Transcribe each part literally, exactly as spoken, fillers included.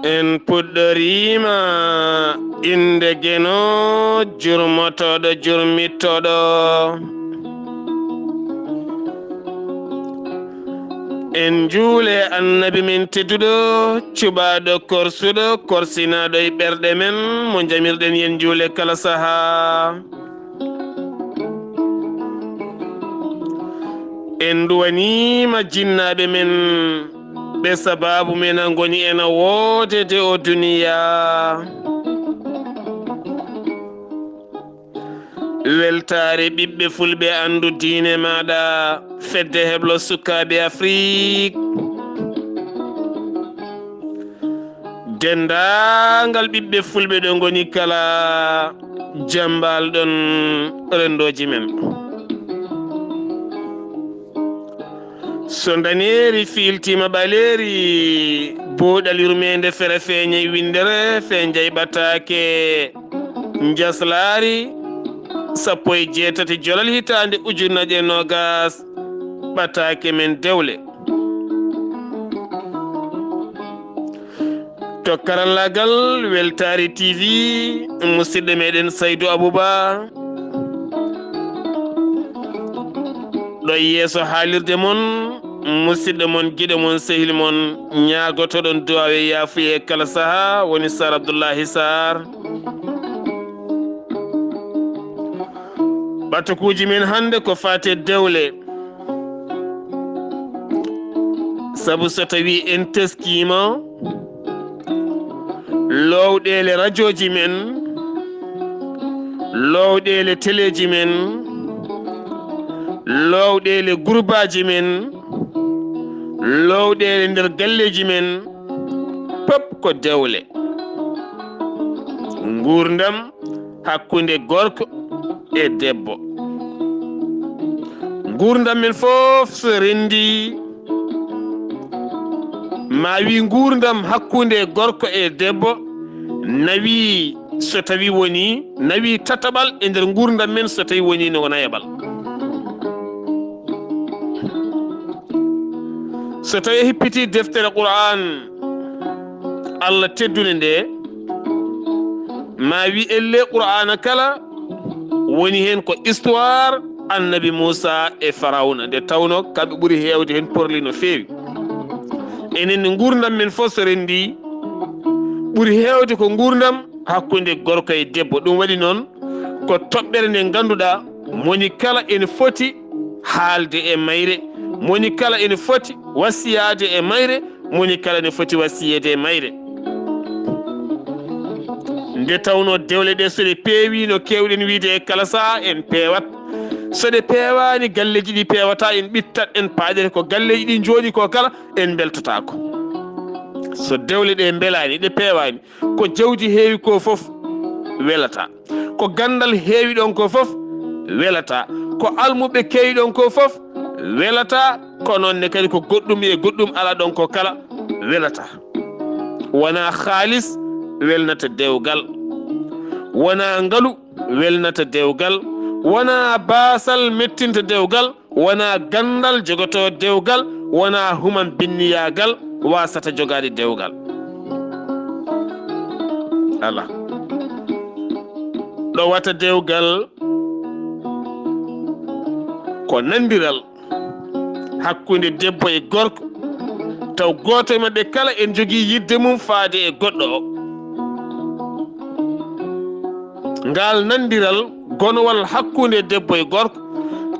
En puɗɗoriima innde Geno, jurmotooɗo, jurmittooɗo. En njuule Annabi men tedduɗo, cuɓaaɗo, korsuɗo, korsinaaɗo e ɓerɗe men, mo njamirɗen yen njuule kala sahaa. En nduwaniima jinnaaɓe men, ɓe sabaabu men a ngoni ena woodede o duniyaa. Weltaare ɓiɓɓe fulɓe, anndu diine maaɗa, fedde heblo sukaaɓe Afrik. Denndaangal ɓiɓɓe fulɓe ɗo ngoni kala, jambaal ɗon renndooji men. So ndaneeri fiiltiima ɓaleeri, booɗal yurmeende fere feeñay winndere, feenjay ɓataake. Njaslaari sappo e jeetati jolal hitaande ujunnaje noogas, ɓataake men dewle. To karallaagal Weltaare T V, musidɗo meɗen Saydu Abuba. Ɗo yeeso haalirde mon, musidɗo mon, giɗo mon, sehil mon, ñaagotoɗon duwaawe yaafuye kala saha, woni Sar Abdullahi Sar. Ɓatakuuji men hannde ko faate dewle. Sabu so tawi en teskiima, lowɗeele rajooji men, lowɗeele teleeji men, lowɗeele gurbaaji men, lowɗeele nder galleeji men, pop ko dewle. Nguurndam hakkunde gorko e debbo. Nguurndam men fof so renndi, ma wi nguurndam hakkunde gorko e debbo, nawi so tawi woni, nawi tataɓal e nder nguurndam men so tawi woni no nayaɓal. So tawi hippiti deftere Qur'an, Allah teddunde nde, ma wi elle Qur'ana kala woni hen ko histoire Annabi Muusa e Farawna, nde tawno kamɓe ɓuri heewde hen porli no feewi. Enen ne nguurndam men fof so renndi ɓuri heewde ko nguurndam hakkunde gorko e debbo. Ɗum waɗi noon ko toɓɓere nde ngannduɗaa moni kala ene foti haalde e mayre, moni kala ene foti wasiyaade e mayre, moni kala ene foti wasiyeede e mayre. Nde tawnoo dewle ɗe, so ɗe peewii, no keewɗen wiyde e kala sahaa, en peewat. So ɗe peewaani, galleeji ɗi peewataa, en ɓittat, en paaƴat ko galleeji ɗi njooɗi ko kala, en mbeltotaako. So dewle ɗe mbelaani, ɗe peewaani, ko jawdi heewi ko fof welataa. Ko ganndal heewi ɗon ko fof welataa. Ko almuɓɓe keewi ɗon ko fof welataa. Ko noon ne kadi ko goɗɗum e goɗɗum ala ɗon ko kala welataa. Wonaa kaalis welnata dewgal. Wonaa ngalu welnata dewgal. Wonaa baasal mettinta dewgal. Wonaa ganndal jogotoo dewgal, wonaa humam binniyaagal waasata jogaade dewgal. Alaa. Ɗowata dewgal ko nanndiral hakkunde debbo e gorko, taw gooto e maɓɓe kala en jogii yiɗde mum faade e goɗɗo o. Ngaal nanndiral gonowal hakkunde debbo e gorko,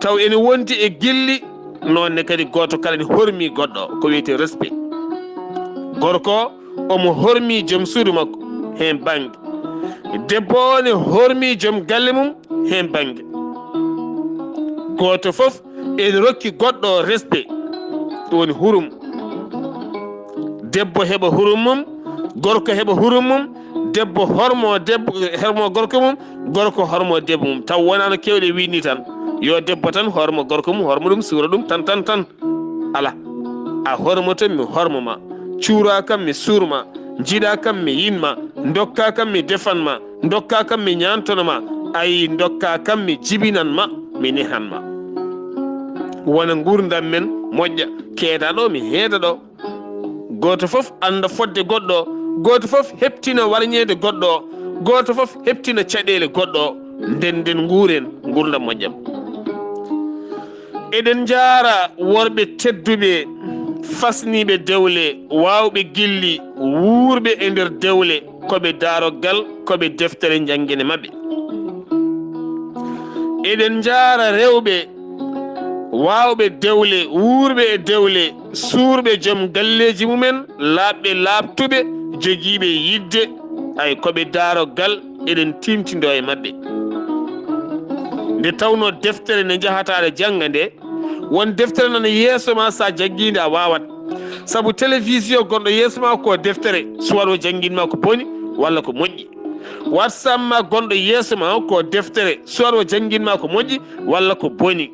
taw ene wondi e gilli, noon ne kadi gooto kala ne hormi goɗɗo o, ko wiyetee respect. Gorko o, omo hormi joom suudu makko heen bannge. Debbo o ne hormi joom galle mum heen bannge. Gooto fof ene rokki goɗɗo o respect, ɗum woni hurum. Debbo heɓa hurum mum, gorko heɓa hurum mum, debbo hormo debbo, hormo gorko mum, gorko hormo debbo mum. Taw wonaa no keewɗe wiide ni tan, yo debbo tan hormo gorko mum, hormo ɗum, suura ɗum tan, tan, tan. Alaa. A hormoto, mi hormo ma. Cuuraa kam, mi suur ma. Njiɗaa kam, mi yiɗ ma. Ndokkaa kam, mi defan ma. Ndokkaa kam, mi ñaantono ma. Ayi, ndokkaa kam, mi jibinan ma, mi nehan ma. Wona nguurndam men moƴƴa, keeda ɗo, mi heeda ɗo. Gooto fof annda fodde goɗɗo, gooto fof heɓtina warñeede goɗɗo o, gooto fof heɓtina caɗeele goɗɗo o. Nden nden nguuren nguurndam moƴƴam. Eɗen njaara worɓe tedduɓe, fasniiɓe dewle, waawɓe gilli, wuurɓe e nder dewle, ko ɓe daaroggal, ko ɓe deftere njanngine maɓɓe. Eɗen njaara rewɓe waawɓe dewle, wuurɓe e dewle, suurɓe joom galleeji mumen, laaɓɓe laaɓtuɓe, jogiiɓe yiɗde, ay ko ɓe daaroggal, eɗen tiimtindoo e maɓɓe. Nde tawnoo deftere nde njahataa aɗa jannga nde, won deftere nana yeeso ma, so a janngii nde a waawat. Sabu télévision gonɗo yeeso ma ko deftere, soit o janngin ma ko boni walla ko moƴƴi. WhatsApp ma gonɗo yeeso ma ko deftere, soit o janngin ma ko moƴƴi walla ko boni.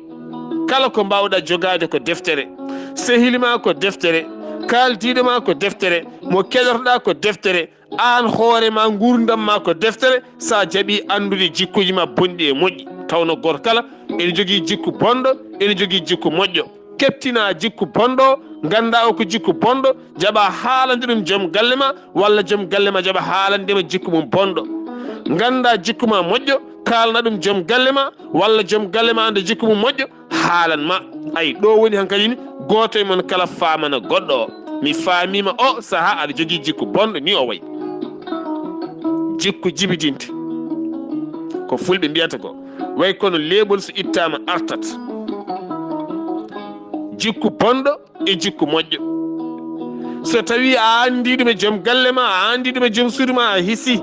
Kala ko mbaawɗa jogaade ko deftere. Sehil ma ko deftere, kaaldiiɗo ma ko deftere, mo keɗotoɗaa ko deftere, aan hoore ma, nguurndam ma ko deftere, so a jaɓii anndude jikkuuji ma bonɗi e moƴƴi. Tawnoo gooto kala ene jogii jikku bonɗo, ene jogii jikku moƴƴo. Keɓtinaa jikku bonɗo, nganndaa o ko jikku bonɗo, jaɓaa haalande ɗum joom galle ma, walla joom galle ma jaɓa haalande ma jikku mum bonɗo. Nganndaa jikku ma moƴƴo, kaalna ɗum joom galle ma, walla joom galle ma annda jikku mum moƴƴo, haalan ma. Ay, ɗo woni hankadi ni, gooto e mon kala faamana goɗɗo o. Mi faamiima o sahaa aɗa jogii jikku bonɗo, ni o wayi. Jikku jibidinte. Ko fulɓe mbiyata ko. Way kono leeɓol so ittaama artat. Jikku bonɗo e jikku moƴƴo. So tawii a anndii ɗum e joom galle ma, a anndii ɗum e joom suudu ma, a hisii.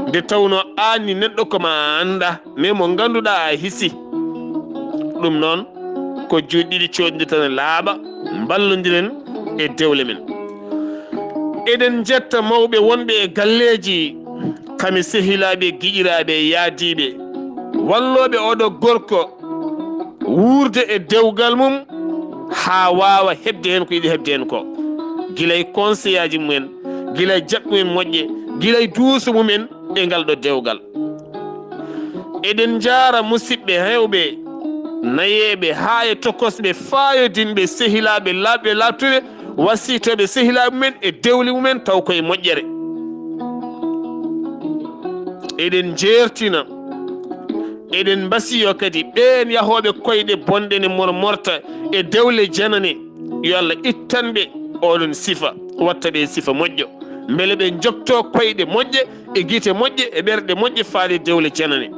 Nde tawnoo aan ni neɗɗo ko ma a anndaa, mais mo ngannduɗaa a hisii. Ɗum noon, ko juuɗe ɗiɗi cooɗndirta ne laaɓa, mballondiren e dewle men. Eɗen njetta mawɓe wonɓe e galleeji, kam e sehilaaɓe, giƴiraaɓe, yaadiiɓe, wallooɓe oɗo gorko wuurde e dewgal mum haa waawa heɓde heen ko yiɗi heɓde heen ko, gila e conseillaaji mumen, gila e jaɓɓe mumen moƴƴe, gila e duuso mumen e ngal ɗo dewgal. Eɗen njaara musidɓe heewɓe, nayeeɓe, haa e tokosɓe, faayodinɓe, sehilaaɓe, laaɓɓe, laaɓtuɓe, wasiytooɓe sehilaaɓe mumen e dewle mumen taw koye moƴƴere. Eɗen njeertina, eɗen mbasiyoo kadi ɓeen yahooɓe koyɗe bonɗe ne mormorta e dewle janane, yo Allah ittan ɓe oɗon sifa, watta ɓe sifa moƴƴo, mbele ɓe njogtoo koyɗe moƴƴe e gite moƴƴe e ɓerɗe moƴƴe faade dewle janane.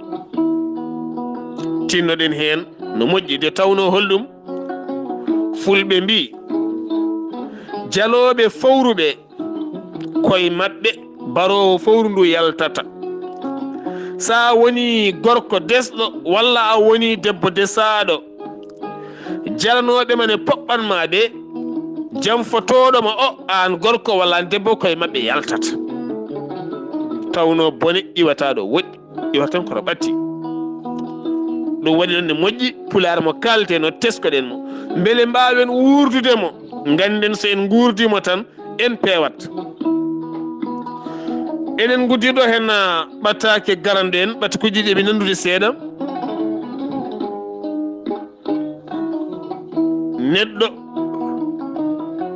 Tinnoɗen heen no moƴƴi, nde tawnoo holɗum? Fulɓe mbii, jalooɓe fowruɓe koye maɓɓe, baroowo fowru ndu yaltata. So a wonii gorko desɗo walla a wonii debbo desaaɗo, jalanooɓe ma ne poɓɓan ma de, janfotooɗo ma o, aan gorko walla aan debbo, koye maɓɓe yaltata. Tawnoo bone iwata ɗo woɗɗi. Iwata tan koto ɓatti. Ɗum waɗi noon ne moƴƴi, Pulaar mo kaalten o, teskoɗen mo. Mbele mbaawen wuurdude mo, ngannden so en nguurdii mo tan, en peewat. Eɗen nguddii ɗo heen, ah, ɓataake garanɗo en, ɓata ko ɗiɗi eɓe nanndude seeɗa. Neɗɗo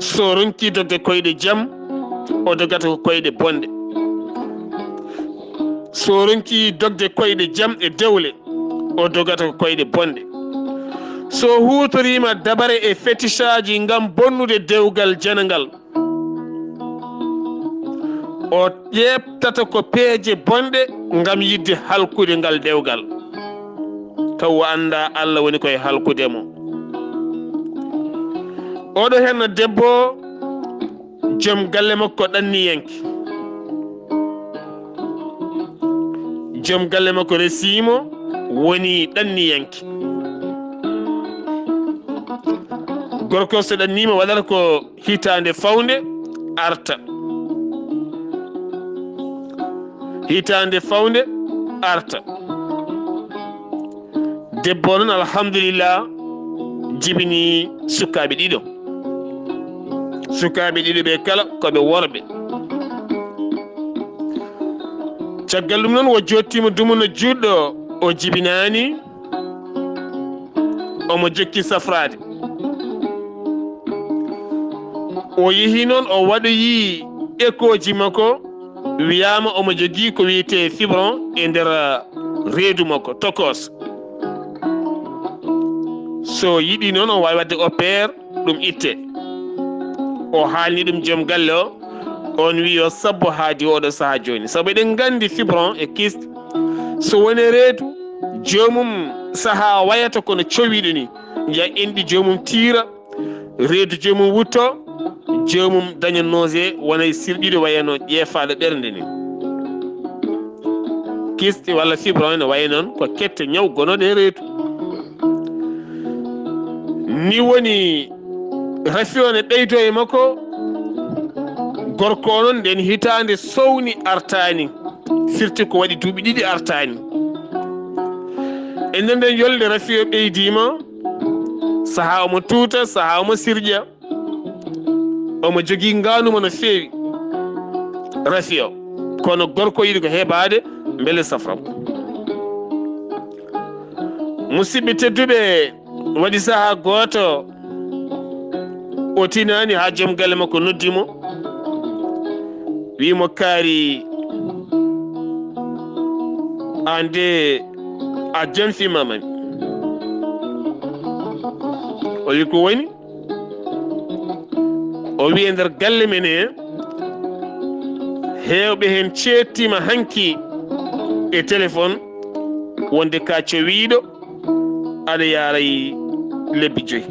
so ronkii dogde koyɗe jam, o dogata ko koyɗe bonɗe. So ronkii dogde koyɗe jam e dewle, o dogata ko koyɗe bonɗe. So huutoriima dabare e fetisaaji ngam bonnude dewgal janangal, o ƴeeɓtata ko peeje bonɗe ngam yiɗde halkude ngal dewgal. Taw o anndaa Allah woni koye halkude mo. Oɗo heen debbo, joom galle makko ɗanniyanke. Joom galle makko resiimo, woni ɗanniyanke. Gorko so ɗanniima, waɗata ko hitaande fawnde arta. Hitaande fawnde arta. Debbo o noon, alhamdulillah, jibini sukaaɓe ɗiɗo. Sukaaɓe ɗiɗo ɓe kala ko ɓe worɓe. Caggal ɗum noon, o jottiima dumunna juutɗo, o jibinaani, omo jokki safraade. O yehi noon, o waɗoyi échoji makko, wiyaama omo jogii ko wiyetee fibrome e nder reedu makko, tokos. So yiɗi noon, o waawi waɗde opère, ɗum itte. O haalni ɗum joom galle o, on wiyi yo sabbo haa di oɗo sahaa jooni. Sabu eɗen nganndi fibrome e kyste, so woni e reedu, joomum sahaa wayata kono cowiiɗo ni. Njiya enɗi joomum tiira, reedu joomum wutto, joomum daña nausée, wona e sirƴude, wayano ƴeefaaɗo ɓernde ni. Kyste walla fibrome ne wayi noon ko kette ñaw gonooɗe e reedu. Ni woni rafi o ne ɓeydo e makko, gorko o noon nden hitaande sowni artaani, firti ko waɗi duuɓi ɗiɗi artaani. E nder nden yolnde rafi o ɓeydiima, sahaa omo tuuta, sahaa omo sirƴa, omo jogii ngaandu mo no feewi, rafi o. Kono gorko yiɗi ko heɓaade, mbele safram. Musidɓe tedduɓe, waɗi sahaa gooto, o tinaani haa joom galle makko noddi mo, wii mo, "Kaari, aan de a janfii ma mami." O wii, "Ko woni?" O wii, "E nder galle men he, heewɓe heen ceettiima hanki e téléphone wonde ka cowiiɗo, aɗa yaaray lebbi joyi."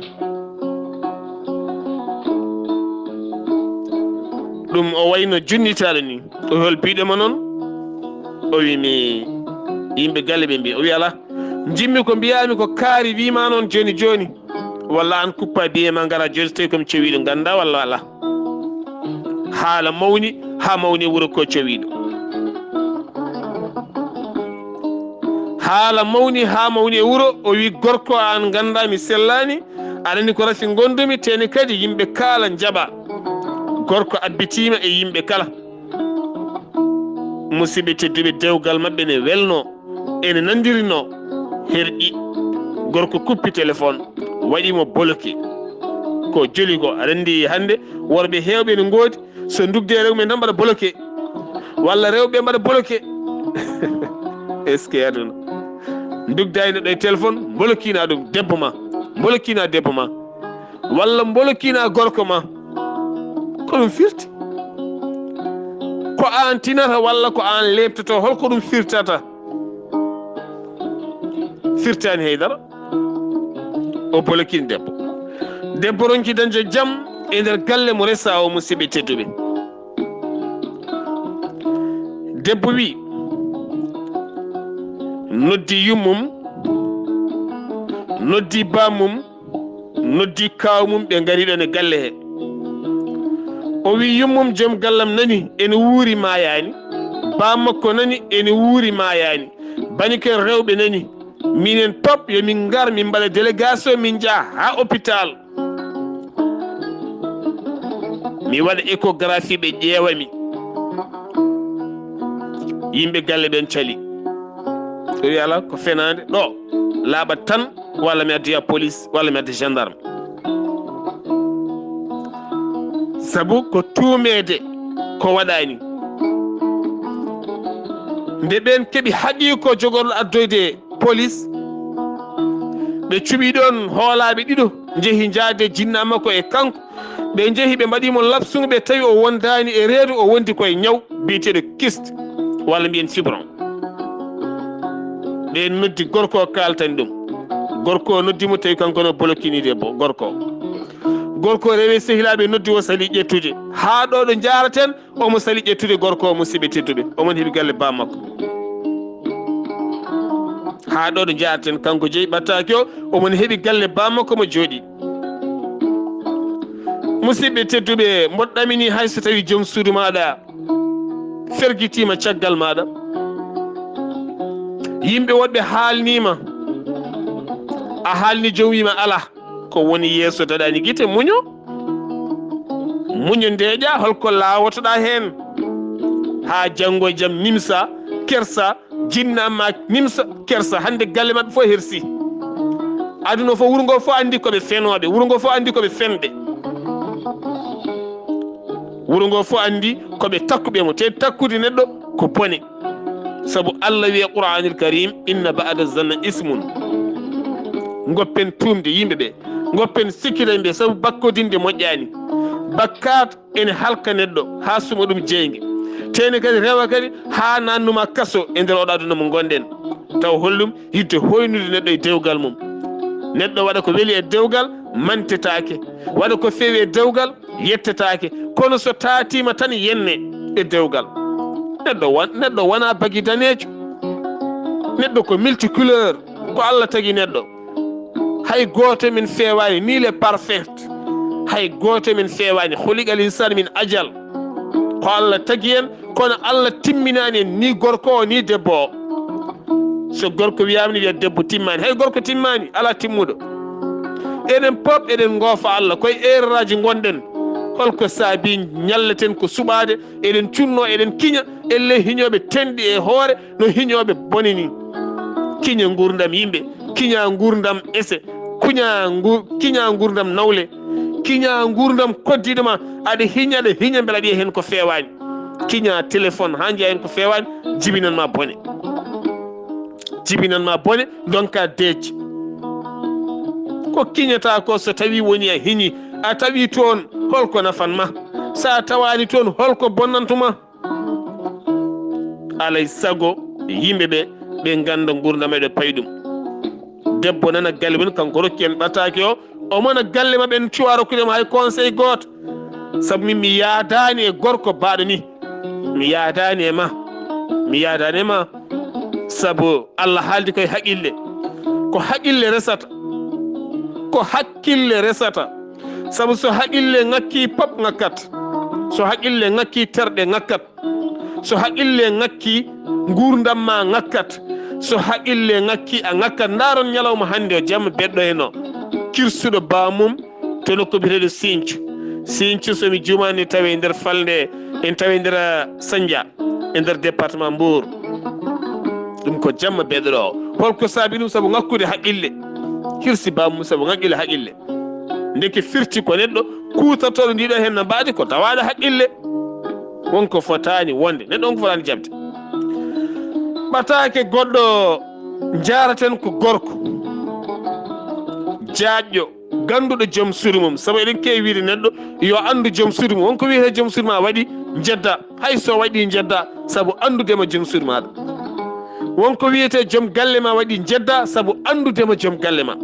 Ɗum o wayno junnitaaɗo ni. O wii, "Hol biiɗo ma noon?" O wii, "Mi, yimɓe galle ɓe mbii." O wii, "Alaa, njimmi ko mbiyaami ko kaari wii ma noon jooni jooni. Walla aan kuppa biye ma ngara jooni so tawi ko mi cowiiɗo ngannda walla alaa." Haala mawni haa mawni e wuro ko cowiiɗo. Haala mawni haa mawni e wuro, o wii, "Gorko, aan ngannda mi sellaani, aɗa anndi ko rafi ngondumi, teni kadi yimɓe kaala njaɓa." Gorko abbitiima e yimɓe kala. Musidɓe tedduɓe, dewgal maɓɓe ne welno, ene nandirino, herƴi. Gorko kuppi téléphone, waɗi mo bloqué. Ko joli ko, aɗa anndi hannde worɓe heewɓe ne ngoodi, so ndugde e rewɓe tan mbaɗa bloqué, walla rewɓe mbaɗa bloqué. Est-ce que aduna? Ndugda e neɗɗo e téléphone, mbolokina ɗum debbo ma, mbolokina debbo ma, walla mbolokina gorko ma. Ko ɗum firti? Ko aan tinata walla ko aan leeptoto? Holko ɗum firtata? Firtaani hay dara. O bolokini debbo. Debbo ronki dañde jam e nder galle mo resa o, musidɓe tedduɓe. Debbo wi, noddi yummum, noddi bammum, noddi kawmum, ɓe ngari ɗon e galle he. O wi, "Yummum, joom gallam nani ene wuuri, maayaani. Baa makko nani ene wuuri, maayaani. Baniken rewɓe nani. Minen pop yo min ngar, min mbaɗa délégation, min njaha haa hôpital. Mi waɗa échographie, ɓe ƴeewa mi." Yimɓe galle ɓen cali. O wi, "Alaa, ko fenaande ɗo. Laaɓat tan, walla mi addoya police, walla mi adda gendarme." Sabu ko tuumeede ko waɗaani. Nde ɓeen keɓi haqiiqa jogorɗo addoyde police, ɓe cuɓi ɗon hoolaaɓe ɗiɗo, njehi njaade jinnaa makko e kanko. Ɓe njehi, ɓe mbaɗi mo labsuŋ, ɓe tawi o wondaani e reedu, o wondi koye ñaw biyeteeɗo kyste, walla mbiyen fibron. Ɓe noddi gorko o, kaaltani ɗum. Gorko o noddi mo, tawi kanko no bolokini debbo, gorko o. Gorko o rewi sehilaaɓe, noddi o, sali ƴettude. Haa ɗo ɗo njaaraten, omo sali ƴettude gorko o, musidɓe tedduɓe. Omon heɓi galle baa makko. Haa ɗo ɗo njaaraten, kanko jeyi ɓattaaki o, omon heɓi galle baa makko mo jooɗi. Musidɓe tedduɓe, mboɗo ɗamini hay so tawi joom suudu maaɗa fergitiima caggal maaɗa. Yimɓe woɗɓe haalniima, a haalni joom wiima alaa. Ko woni yeeso daɗani gite, muño. Muño ndeeƴa, holko laawotoɗa heen? Haa janngo e jam nimsa, kersa, jinna ma nimsa, kersa. Hannde galle maɓɓe fof hersi. Aduna fof, wuro ngo fof anndi ko ɓe fenooɓe, wuro ngo fof anndi ko ɓe fenɓe. Wuro ngo fof anndi ko ɓe takkuɓe mo. Te takkude neɗɗo ko bone. Sabu Allah wiya Qur'anil Karim, "Inna ba'da zanna ismun." Ngoppen tuumde yimɓe ɓe. Ngoppen sikkita yimɓe sabu bakkodinde moƴƴaani. Bakkaat ene halka neɗɗo haa suma ɗum jeynge. Te ene kadi rewa kadi haa naatnuma kaso e nder oɗo aduna mo ngonɗen. Taw holɗum? Yiɗde hoynude neɗɗo e dewgal mum. Neɗɗo waɗa ko weli e dewgal, mantetaake. Waɗa ko feewi e dewgal, yettetaake. Kono so taatiima tan yenne e dewgal. Neɗɗo won-, neɗɗo wonaa bagi daneejo. Neɗɗo ko multicouleur, ko Allah tagi neɗɗo. Hay gooto men feewaani, nul n'est parfait. Hay gooto men feewaani. Khuliqal insanu min ajal. Ko Allah tagi en, kono Allah timminaani en, ni gorko o, ni debbo o. So gorko wiyaama ni, wiya debbo timmaani. Hay gorko timmaani, alaa timmuɗo. Enen pop eɗen ngoofa Allah, koye erreur aji ngonɗen. Holko saabi ñalleten ko suɓaade, eɗen cunno, eɗen kiña, elle hiñooɓe tenɗi e hoore, no hiñooɓe bone ni. Kiña nguurndam yimɓe, kiña nguurndam ese, kuña ngu-, kiña nguurndam nawle, kiña nguurndam koddiiɗo ma, aɗa hiña, aɗa hiña, mbela aɗa yiya heen ko feewaani. Kiña téléphone, haa njiya heen ko feewaani, jibinan ma bone. Jibinan ma bone, ndonka deej. Ko kiñata ko, so tawi woni a hiñi, a tawi toon, holko nafan ma? Sa tawaani toon, holko bonnantu ma? Alay sago yimɓe ɓe, ɓe ngannda nguurndam e ɓe payi ɗum. Debbo nana galle mum, kanko rokki en ɓataake o, omo na galle maɓɓe, en cuwa rokkude mo hay conseil gooto. Sabu min mi yaadaani e gorko baaɗo ni. Mi yaadaani e ma. Mi yaadaani e ma. Sabu Allah haaldi koye haqqille. Ko haqqille resata. Ko hakkille resata. Sabu so haqqille ŋakki, pop ŋakkat. So haqqille ŋakki, terɗe ŋakkat. So haqqille ŋakki, nguurndam ma ŋakkat. So haqqille ŋakki, a ŋakkat. Ndaaron ñalawma hannde o, jamma beɗɗo heen o. Kirsuɗo baamum to nokku biyeteeɗo Sinthiou. Sinthiou, so mi juumaani, tawi e nder falnde, en tawi e nder, ah, Sandia, e nder département Mbour. Ɗum ko jamma beɗɗo o. Holko saabi ɗum? Sabu ŋakkude haqqille. Hirsi baamum sabu ŋakkille haqqille. Ndeke firti ko neɗɗo kuutortooɗo ndiɗo heen no mbaadi ko dawaaɗo haqqille. Won ko fotaani wonde, neɗɗo on ko fotaani jaɓde. Ɓataake goɗɗo njaaraten ko gorko. Jaajɗo, gannduɗo joom suudu mum. Sabu eɗen keewi wiide neɗɗo yo anndu joom suudu mum. Won ko wiyetee joom suudu ma waɗi njedda. Hay so waɗi njedda, sabu anndude ma joom suudu maaɗa. Won ko wiyetee joom galle ma waɗi njedda, sabu anndude ma joom galle ma.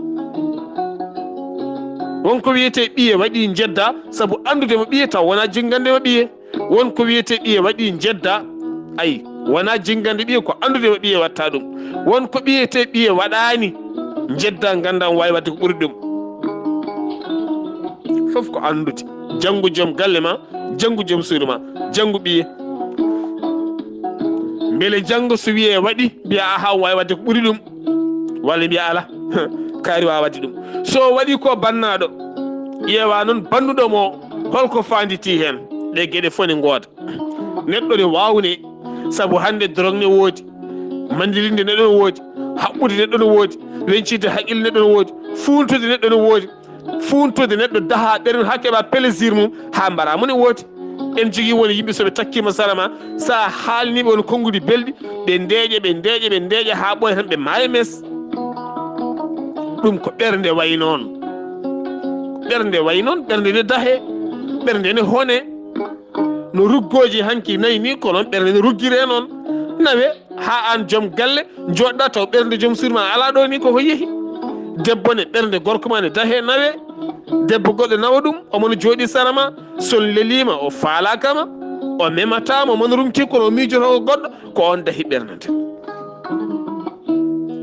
Won ko wiyetee ɓiye waɗi njedda, sabu anndude ma ɓiye taw wonaa jinngande ma ɓiye. Won ko wiyetee ɓiye waɗi njedda, ay, wonaa jinngande ɓiye, ko anndude ma ɓiye watta ɗum. Won ko ɓiyetee ɓiye waɗaani njedda, ngannda omo waawi waɗde ko ɓuri ɗum. Fof ko anndude. Janngu joom galle ma, janngu joom suudu ma, janngu ɓiye. Mbele janngo so wiyee waɗi, mbiya aha, o waawi waɗde ko ɓuri ɗum. Walla mbiya ala, kaari waawa waɗde ɗum. So o waɗi ko bannaaɗo, ƴeewa noon bannuɗo mo, holko faanditi heen? Ɗe geɗe fof ne ngooda. Neɗɗo ne waawne, sabu hannde dorog ne woodi, mandilinde neɗɗo ne woodi, haɓɓude neɗɗo ne woodi, weñcinde haqqille neɗɗo ne woodi, fuuntude neɗɗo ne woodi. Fuuntude neɗɗo daha ɓernde haa keɓa plaisir mum, haa mbara mo ne woodi. En jogii won yimɓe so ɓe takkiima sara ma, so a haalniiɓe won konnguɗi belɗi, ɓe ndeeƴa, ɓe ndeeƴa, ɓe ndeeƴa haa ɓooya tan ɓe maaya mes. Ɗum ko ɓernde wayi noon. Ɓernde wayi noon, ɓernde ne dahe, ɓernde ne hone. No ruggooji hanki nayi ni, ko noon ɓernde ne ruggiree noon. Nawe haa aan joom galle njooɗɗa taw ɓernde joom suudu ma alaa ɗo ni, koko yehi. Debbo ne, ɓernde gorko ma ne dahe, nawe. Debbo goɗɗo nawa ɗum, omo no jooɗi sara ma. So on leliima, o faalaaka ma, o memataa ma, omo no rumti kono o miijoto ko goɗɗo, ko on dahi ɓernde nde.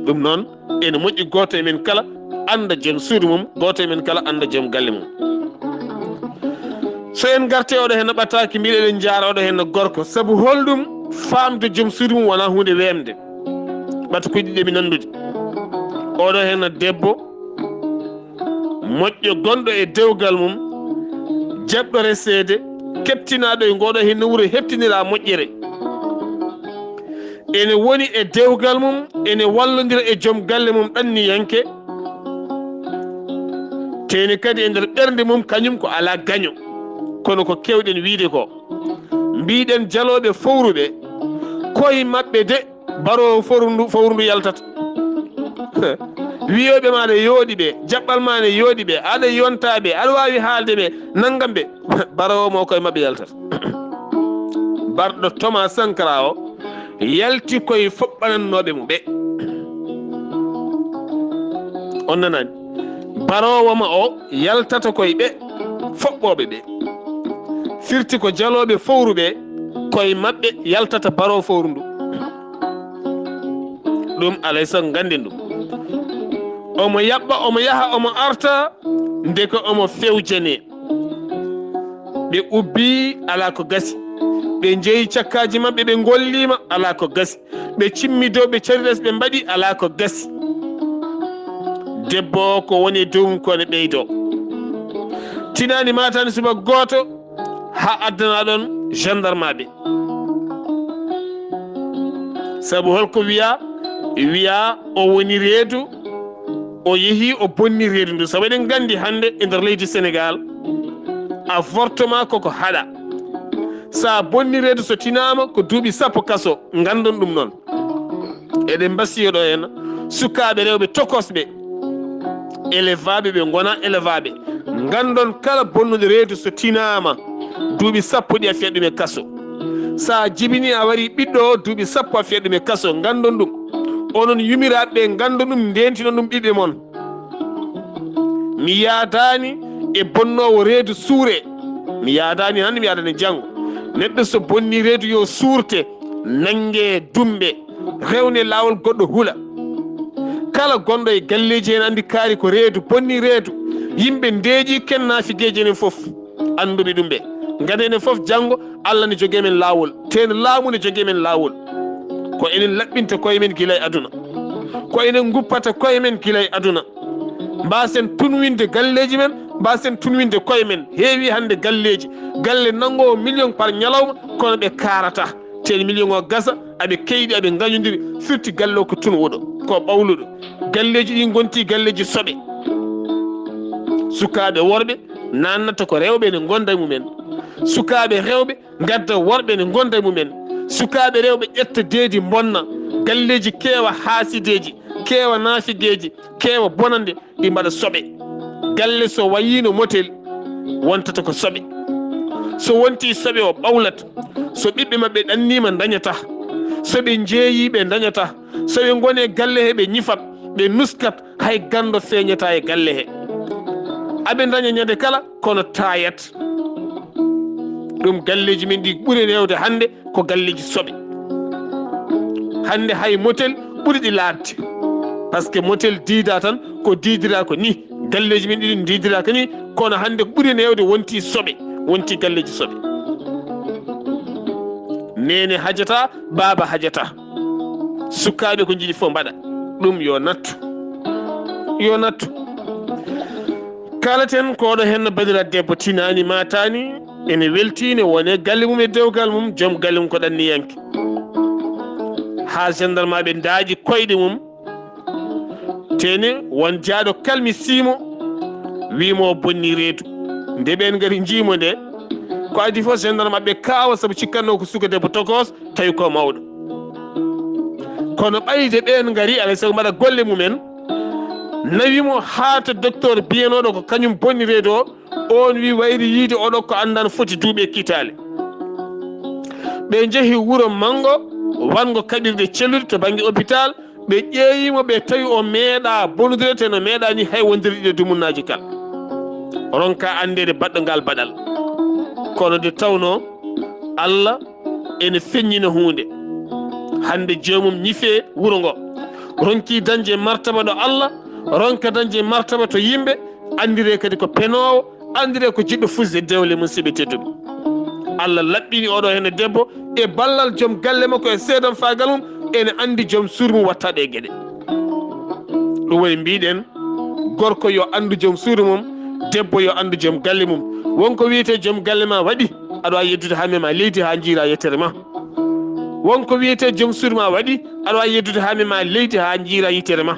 Ɗum noon, ene moƴƴi gooto e men kala annda joom suudu mum, gooto e men kala annda joom galle mum. So en ngartii oɗo heen no ɓataaki mbiɗo eɗen njaara oɗo heen no gorko, sabu holɗum? Faamde joom suudu mum wonaa huunde weemde. Ɓatakuuji ɗiɗi mi nanndude. Oɗo heen no debbo, moƴƴo gonɗo e dewgal mum, jaɓɗo reseede, keɓtinaaɗo e ngooɗo heen no wuro heɓtinira moƴƴere. Ene woni e dewgal mum, ene wallondira e joom galle mum ɗanniyanke, te ene kadi e nder ɓernde mum kañum ko alaa gaño. Kono ko keewɗen wiide ko, mbiɗen jalooɓe fowruɓe, koye maɓɓe de baroowo fowru ndu, fowru ndu yaltata. Wiyooɓe ma ne yooɗi ɓe, jaɓɓal ma ne yooɗi ɓe, aɗa yonta ɓe, aɗa waawi haalde ɓe, nanngam ɓe, baroowo mo koye maɓɓe yaltata. Barɗo Thomas Sankara o yalti koye foɓɓanannooɓe mo ɓe. On nanaani? Baroowo ma o yaltata koye ɓe foɓɓooɓe ɓe. Firti ko jalooɓe fowru ɓe, koye maɓɓe yaltata baroowo fowru ndu. Ɗum alay sago ngannden ɗum. Omo yaɓɓa, omo yaha, omo arta, ndeke omo fewjane. Ɓe ubbi, alaa ko gasi. Ɓe njeyi cakkaaji maɓɓe, ɓe ngolliima, alaa ko gasi. Ɓe cimmi dow, ɓe cariras, ɓe mbaɗi, alaa ko gasi. Debbo o ko woni e dow mum ko ne ɓeydo. Tinaani maataani subaka gooto, haa addana ɗon gendarmeɓe. Sabu holko wiya? Wiya o woni reedu, o yehi, o bonni reedu ndu. Sabu eɗen nganndi hannde e nder leydi Senegaal, avortement koko haɗaa. So a bonni reedu, so tinaama, ko duuɓi sappo kaso, nganndon ɗum noon. Eɗen mbasiyo ɗo henna sukaaɓe rewɓe tokosɓe, élevaaɓe, ɓe ngona élevaaɓe. Nganndon kala bonnuɗo reedu, so tinaama, duuɓi sappo ɗi a fiyat ɗum e kaso. So a jibini, a warii ɓiɗɗo o, duuɓi sappo a fiyat ɗum e kaso. Nganndon ɗum. Onon yumiraaɓe ɓe, nganndon ɗum, ndeentinon ɗum ɓiɓɓe mon. Mi yaadaani e bonnoowo reedu suure. Mi yaadaani hannde, mi yaadaani janngo. Neɗɗo so bonni reedu, yo suurte, nannge dumɓe, rewne laawol, goɗɗo hula. Kala gonɗo e galleeji, en anndi kaari ko reedu, bonni reedu. Yimɓe ndeeƴi, ken naafigeeji enen fof annduɓe ɗum ɓe. Ngati enen fof janngo, Allah ne jogii men laawol, teen laamu ne jogii men laawol. Ko enen laɓɓinta koye men gila e aduna. Ko enen nguppata koye men gila e aduna. Mbaasen tunwinde galleeji men, mbaasen tunwinde koye men. Heewi hannde galleeji, galle nanngoowo million par ñalawma, kono ɓe kaarataa. Teen million o gasa, aɓe keyɗi, aɓe ngañodiri, firti galle o ko tunwuɗo, ko ɓawluɗo. Galleeji ɗi ngonti galleeji soɓe. Sukaaɓe worɓe naannata ko rewɓe ne ngonda e mumen. Sukaaɓe rewɓe ngadda worɓe ne ngonda e mumen. Sukaaɓe rewɓe ƴetta deedi, mbonna. Galleeji keewa haasideeji, keewa naafigeeji, keewa bonande, ɗi mbaɗa soɓe. Galle so wayiino motel, wontata ko soɓe. So wonti soɓe, o ɓawlat. So ɓiɓɓe maɓɓe ɗanniima, ndañataa. So ɓe njeeyii, ɓe ndañataa. So ɓe ngoni e galle he, ɓe ñifat, ɓe nuskat, hay ganndo feeñataa e galle he. Aɓe ndaña ñande kala, kono taayat. Ɗum galleeji men ɗi ɓuri neewde hannde ko galleeji soɓe. Hannde hay motel ɓuri ɗi laaɓde. Parce que motel diidaa tan, ko diidiraa ko ni. Galleeji men ɗi ɗum diidiraa ko ni, kono hannde ko ɓuri neewde wonti soɓe, wonti galleeji soɓe. Neene hajataa, baaba hajataa. Sukaaɓe ko njiɗi fof mbaɗa. Ɗum yo nattu. Yo nattu. Kalaten ko oɗo henno bandiraɗo debbo tinaani maataani, ene weltii, ne wone galle mum e dewgal mum, joom galle mum ko ɗanniyanke. Haa gendarmeɓe ndaaƴi koyɗe mum, tene won jaaɗo kalmi siimo, wiimo o bonni reedu. Nde ɓeen ngari njiimo nde, ko adii fof gendarmeɓe kaawa sabu cikkatnoo ko suka debbo tokos, tawi ko mawɗo. Kono ɓayde ɓeen ngari, alay sago mbaɗa golle mumen, nawi mo haa to docteur biyanooɗo ko kañum bonni reedu o, oon wi wayri yiide oɗo ko anndaa no foti duuɓi e kiitaale. Ɓe njehi wuro manngo, wanngo kaɓirɗe celluɗe to bannge hôpital, ɓe ƴeewi mo, ɓe tawi o meeɗaa bonnude, te no meeɗaa ni hay wondirde ɗiɗo dumunnaaji kala. Ronka anndeede baɗɗo ngal baɗal. Kono nde tawnoo Allah ene feññina huunde. Hannde joomum ñifee wuro ngo. Ronkii dañde martaba ɗo Allah, ronka dañde martaba to yimɓe, anndiree kadi ko penoowo, anndiree ko jiɗɗo fusde dewle, musiɓɓe tedduɓe. Allah laɓɓini oɗo hene debbo e ballal joom galle makko e seedamfaagal mum, ene anndi joom suudu mum watta ɗe geɗe. Ɗum woni mbiɗen, gorko yo anndu joom suudu mum, debbo yo anndu joom galle mum. Wonko wiyetee joom galle ma waɗi, aɗa waawi yeddude haa mema leydi haa njiira yettere ma. Wonko wiyetee joom suudu ma waɗi, aɗa waawi yeddude haa mema leydi haa njiira yettere ma.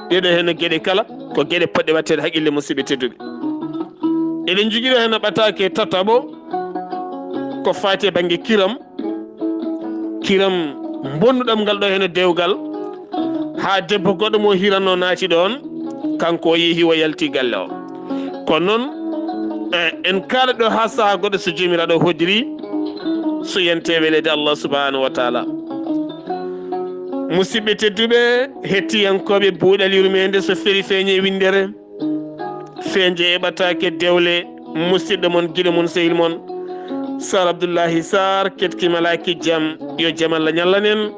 Ɗeɗo hene geɗe kala ko geɗe poɗɗe watteede haqqille, musiɓɓe tedduɓe. Eɗen njogii ɗo heen ɓataake tataɓo, ko faati e bannge kiram, kiram mbonnuɗam ngal ɗo heen dewgal, haa debbo goɗɗo mo hiranno naati ɗoon, kanko o yehi o yalti galle o. Kono noon, eh, en kaala ɗo haa sahaa goɗɗo so Joomiraaɗo hoddiri, so yante weleede Allah subhanahu wa taala. Musidɓe tedduɓe, hettiyankooɓe Buuɗal Yurmeende, so feri feeñe winndere, feeñe e ɓataake dewle, musidɗo mon, giɗo mon, sehil mon, Sar Abdullahi Sar, keɗki malaaki jam, yo jam Allah ñallan en.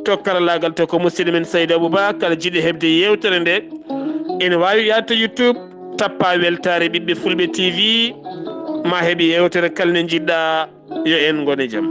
To karalaagal to ko musidɗo men Saydu Abubakar, jiɗi heɓde yeewtere nde, ene waawi yaade to YouTube, tappa Weltaare Ɓiɓɓe Fulɓe T V, ma heɓi yeewtere kala nde njiɗɗa. Yo en ngone jam.